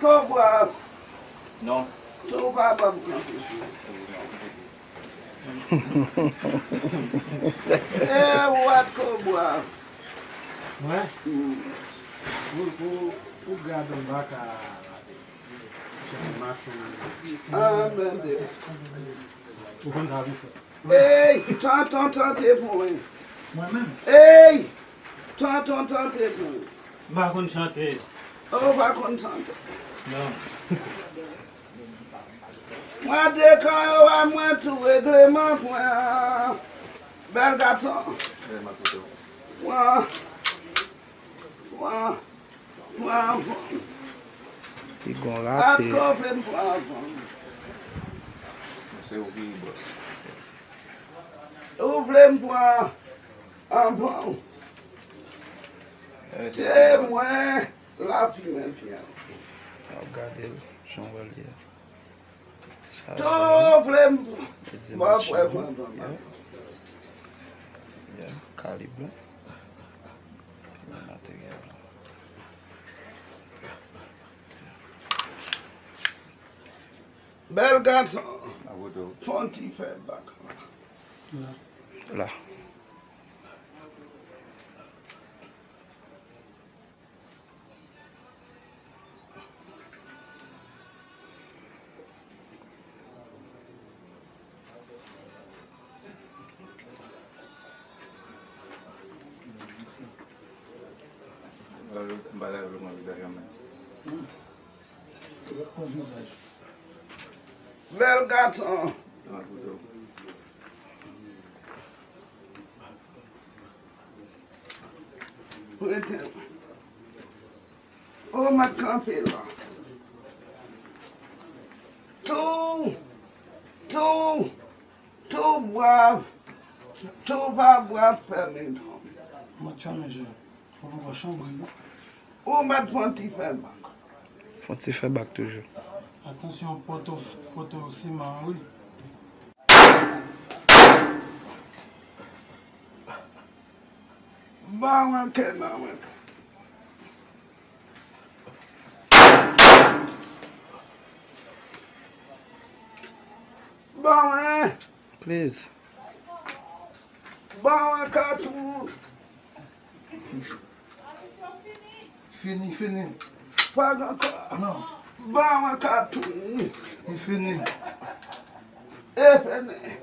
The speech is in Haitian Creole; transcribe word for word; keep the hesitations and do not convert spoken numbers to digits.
Kobwa. Non. Tou pa ban m kanpe sou. E wat Kobwa. Mwen? Hmm. Pou, pou, pou gad anba ka mason. Ah, merde. Ou konn sa, wi, frè. Ey, tonton tante pou mwen. Mwen menm? Ey, tonton tante pou mwen. M pa konn chante. Ou pa konn chante? Non. Mwen dekan yo a mwen tou regleman pran. Bèl gason. Pran. Pran. Pran. Pran. Pigon rate. Atò vle m pran. Se ou ki bòs. Ou vle m pran. Anvan. Se mwen lafimen fè. Ap gade l, jan w wè l ye. Sa tou vle m. Li di m ap wè fantom. Yeah. Kalib la. Materyèl la. Bèl gason. Fon ti fè bak. La. Bèl gason. Rete. Ou mèt kanpe la. Tou, tou, tou bwa, tou pa bwa fèmen. Mwen tchanmen je. Ou mèt fon ti fè bak. Fon ti fè bak toujou. Atansyon, poto, poto siman, wi. Ba mwen ke nan mwen. Ba mwen. Please. Ba mwen katouch. Fini, fini. Pa gen ankò. Non. Ba mwen katouch. Li fini. E fini.